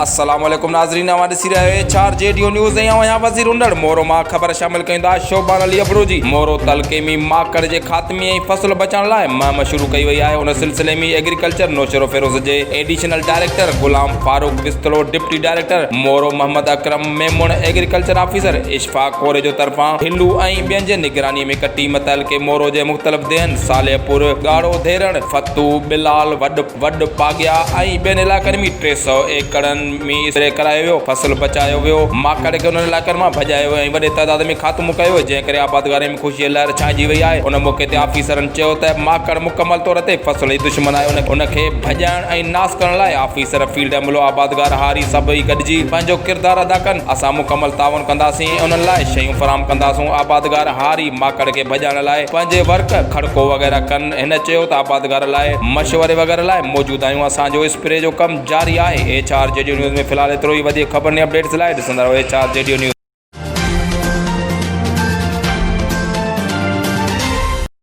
السلام عليڪم ناظرين اوهان ڏسي رهيا آهيو H R G D news ۽ آئون آهيان وزير انڙ مورو مان خبر شامل ڪيون ٿا شوبان علي ابڙو جي مورو تعلقي ۾ ماڪڙ جي خاتمي ۽ فصل بچائڻ لاء مهم شروع ڪئي وئي آهي ان سلسلي ۾ ايگريڪلچر نوشهروفيروز جي additional director Ghulam Farooq Wastro deputy director Moro Muhammad Akram Memon agriculture officer Ashfaq Korejo طرفان هلو ۽ ٻين جي نگراني ۾ هڪ ٽيم تعلقي مورو جي مختلف ديهن صالح پور ڳاڙهو ڌيرڻ فتو بلال وڏ وڏ پاڳيا ۽ ٻين علائقن ۾ 300 ايڪڙن ۾ اسپري ڪرايو ويو، فصل بچايو ويو، ماڪڙ کي انهن علائقن مان ڀڄايو ويو ۽ وڏي تعداد ۾ خاتمو ڪيو ويو، جنهن ڪري آبادگارن ۾ خوشي جي لهر ڇانئجي وئي آهي، ان موقعي تي آفيسرن چيو ته ماڪڙ مڪمل طور تي فصل جي دشمن آهي، ان کي ڀڄائڻ ۽ ناس ڪرڻ لاء آفيسر، فيلڊ عملو، آبادگار، هاري سڀئي گڏجي پنهنجو ڪردار ادا ڪن، اسان مڪمل تعاون ڪنداسين ۽ انهن لاء شيون فراهم ڪنداسون، آبادگار، هاري ماڪڙ کي ڀڄائڻ لاء پنهنجي ورڪ، کڙڪو وغيره ڪن. هن چيو ته آبادگار لاء مشوري وغيره لاء موجود آهيون اسان جو اسپري جو ڪم جاري آهي. H R G D news ۾ في الحال ايترو ئي وڌيڪ خبرن ۽ اپڊيٽس لاء ڏسندا رهو H R G D news.